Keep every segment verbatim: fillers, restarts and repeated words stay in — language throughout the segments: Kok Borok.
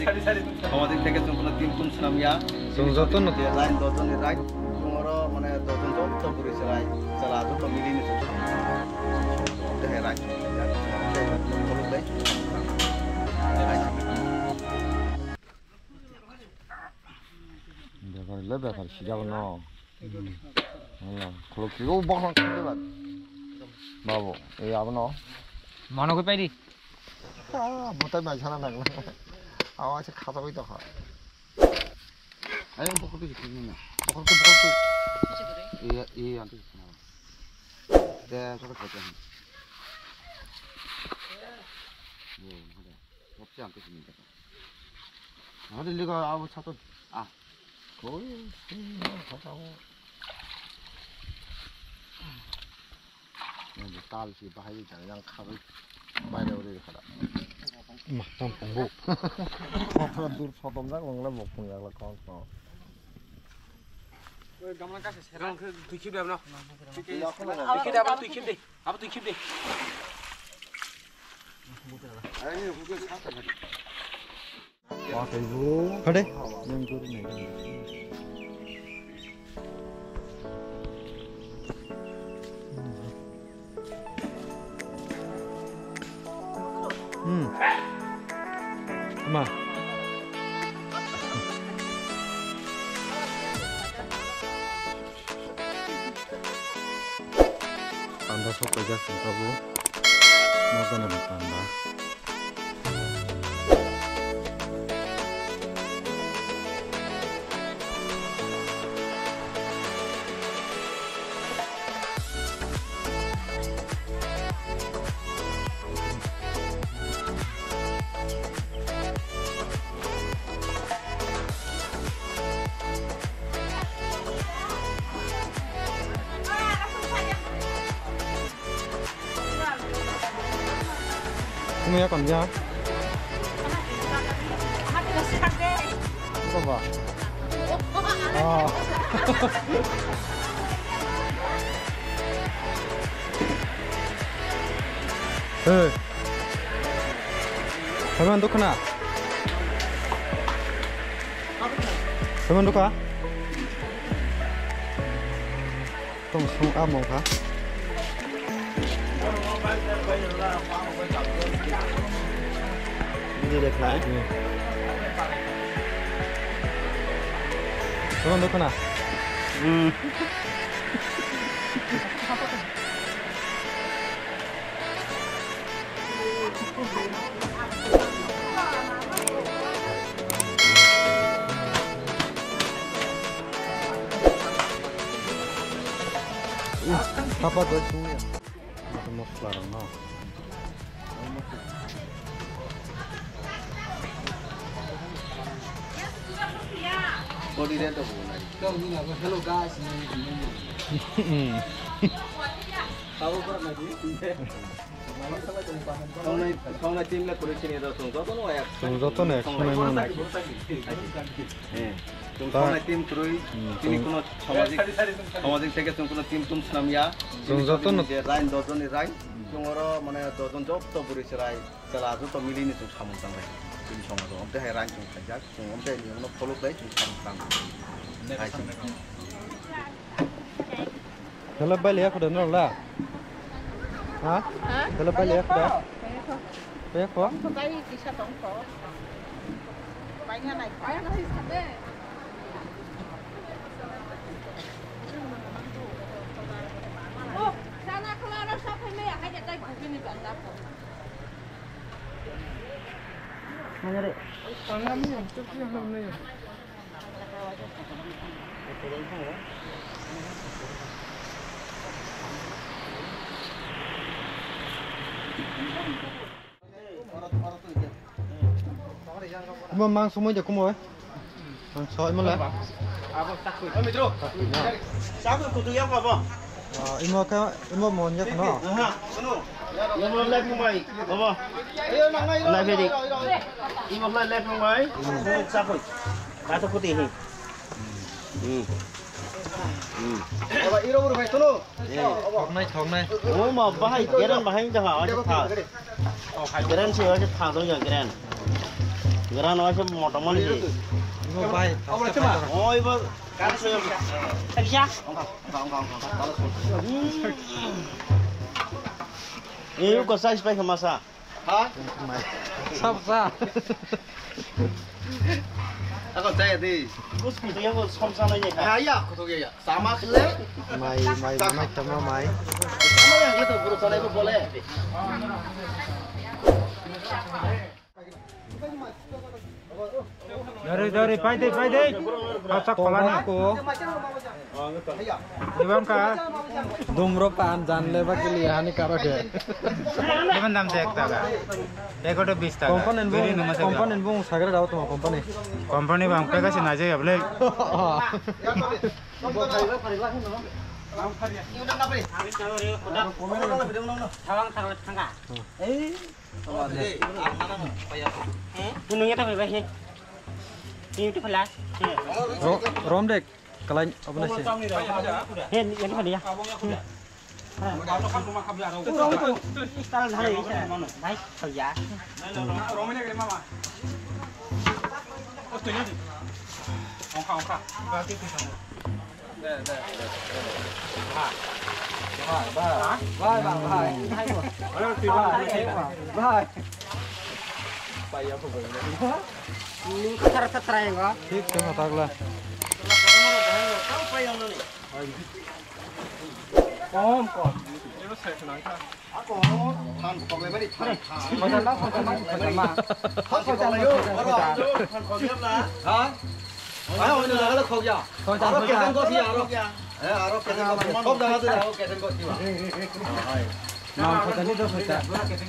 Samajik theke chwng kheno team tum swnam ya. Chwng jotono. Je line dojon ni line, chwng oro mane dojon joto bwrwi chwrai, chwla joto mili ni chwng swnam. Tei hai line chwng ya. Tei hai line chwng ya. Bekar le bekar sijak no. Wala, khuluk sijak, o bokong sijak. Babu, e abono. Mano koi paidi. Ah, butai bai sana nang. Awa se khata bai tokha. Ayo bokol tu jikini na. Bokol tu, bokol tu. Iya, iya, antu jikini. De, sokol khata. Iya, ada. Mopsi ang kisi minta. Ada liga awo satu. Ah. Koi, sini, satu. Yang tal si bahaya jangan yang khawi. Bai da uri khada. Mah, tam punggu. Apa dur sotom jak, wong le mok pung jak le kon so. Oi, gamla kasa serang. Gamla khe dui khip dam no. Dui khip dam, dui khip de. Abo twi khip de. Hade. Hmm. Ma. Panda sok paijak song tabuk. Nogo ni panda. Kumi ya kon ya. Apa ba? Oh. Hey. Saman dukana. Saman duka. Tong sung a mong kha. Ini deh, Kak. Iya. Turun tuh, kena. Hmm. Sapa doi sung ya. Masala rang no. Hello guys. Tau pura lagi. Songnai, songnai team le kwrwi sini rw chwng jotono ek. Chwng jotono ek songnai mano. Eh, chwng songnai team kwrwi, hmm, chini chwng kono samajik, samajik theke chwng kono team tum swnam ya. Chwng jotono je rain, dojon ni rain. Chwng oro mane dojon joto bwrwi chwrai, chwla joto mili ni chwng samung tangnai. Chini somajo omte hai rain chwng khaijak, chwng omte ni uno follow khlai chwng samung tangnai. Hai chwng. Hello, bai le khuda no la. Ha? Ha? Hello, bai le khuda. Bai kho. Bai kho. Tongkho bai kisa tongkho. Bai na nai. Bai na nai sabe. Oh, sana khala na sa phai me ya hai ja tai bhagini banda ko. Mana re? Sana mi am tu ki ham nahi. Imo mang sumui de kumui. Mang soi mo le. Abo takui. Oi mitro. Takui na. Takui kutu yang apa? Ah, imo ka, imo mon ya kono. Aha, sunu. Imo live mo mai. Abo. Live di. Imo live mo mai. Takui. Kata kuti hi. Hmm. Hmm. Aba iro buru bhai, tulo. Eh. Thoknai, thoknai. O ma bahai, geran bahai jaha, aja tha. Geran se, aja tha dong ya, geran. Gran waisa motor mani. Bai. Oi, ba. Kan soyo. Tabisa. Ongka, ongka, ongka, ongka. Eh, uko size pai kama sa. Ha? Mai. Sab sa. Ako saya di. Kus kus yang som sana ni. Ha, ya, kutuk ya, ya. Sama khle. Mai, mai, mai, tama mai. Sama yang itu bro sana itu boleh. Dari, dari, pai dei, pai dei. Kacak kolani. Ko. Ibang ka. Dumro pan jan le ba kili hani karo ke. Ibang dam se ek taka. Ekoto bis taka. Company bung, company bung sagre daw tuma company. Company bang pega se na jai able. Thawang thawang thanga. Ei. Nung ya ta phai bai he. Ni tu phala. Ro-, rom dek, kalai obo na se. He, ni tu phala ya. Tal dhare ni sa. Bai, phai ya. Thik tongma takla. Kom, kom. Ako, than khoklai mani, than, than. Soitan ba, soitan ba, soitan ba. Than khoklai yo, oro. Than khoklai na. Ha? Ayo, ini laga khoklai ya. Soitan, soitan. Aro kesen kosi, aro. Eh, aro kesen kosi. Sob jaga tu aro kesen kosi ba. Hai. Mang soitan ni do soitan.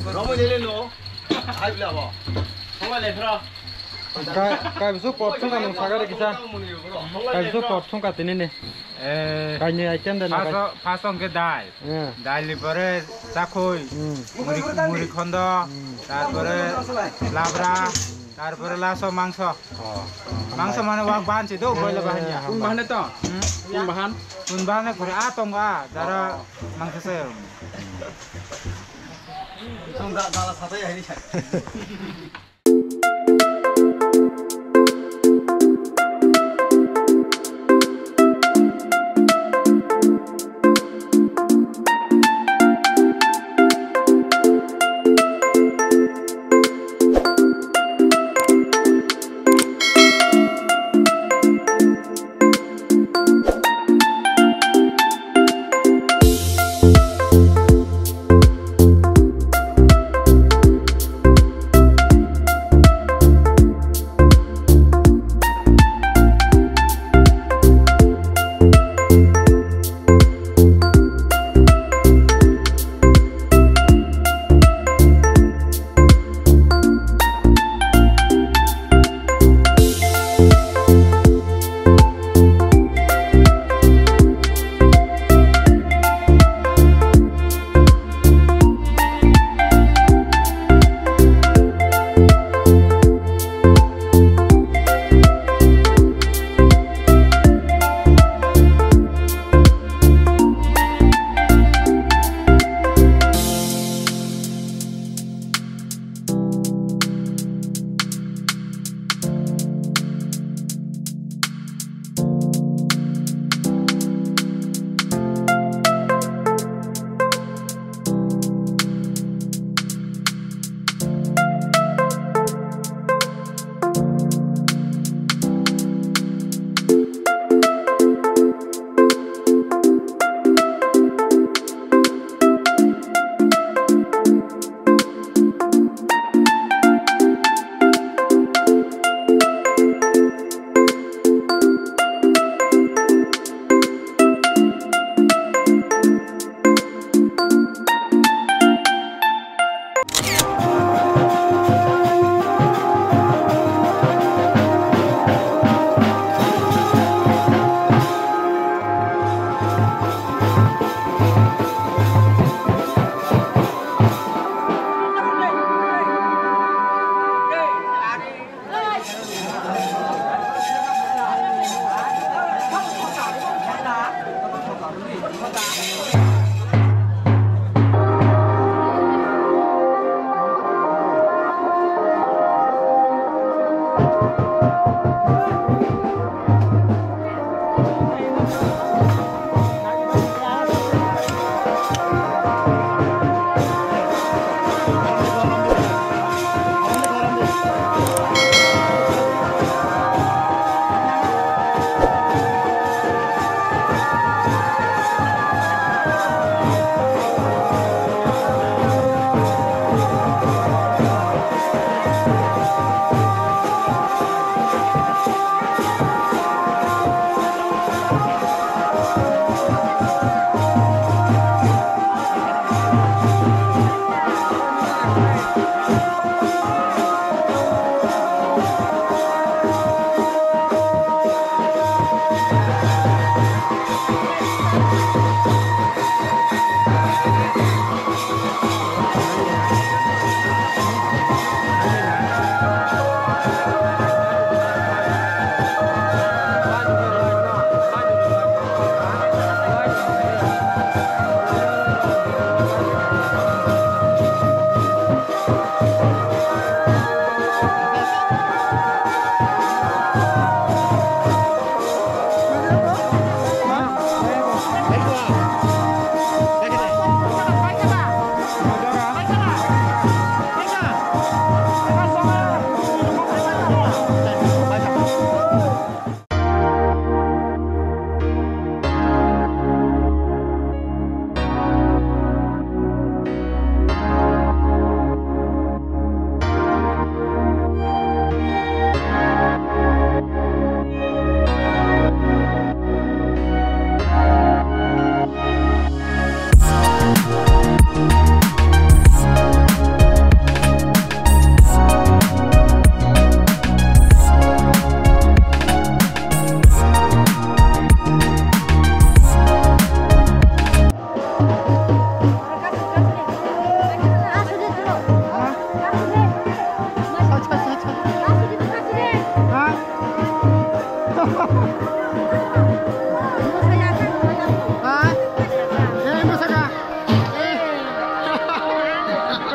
Romo jele no. Hai bla bo. Khoklai le phra. Kai, kai bisu pot thung ka nung sagare kisa. Kai bisu pot thung ka tini ni. Eh, kaini item da na kai. Paso, paso hwnkhe dal. Eh. Dal ni pore chakhoi, hmm, muri, muri khondo, hmm, tarpore labra, hmm, tarpore laso mangso. Oh. Mangso mane wak bahan si do, boila bahan ya. Eh, un bahan to? Hmm? Un bahan? Un bahan kore a tongo a, jara mangso se. Song da, dala satai hai ni sai.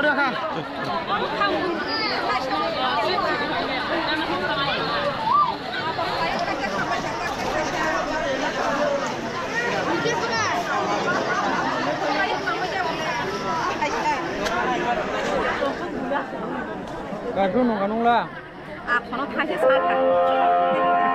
Kartu nung kanung la. Akhono thaisa sakha.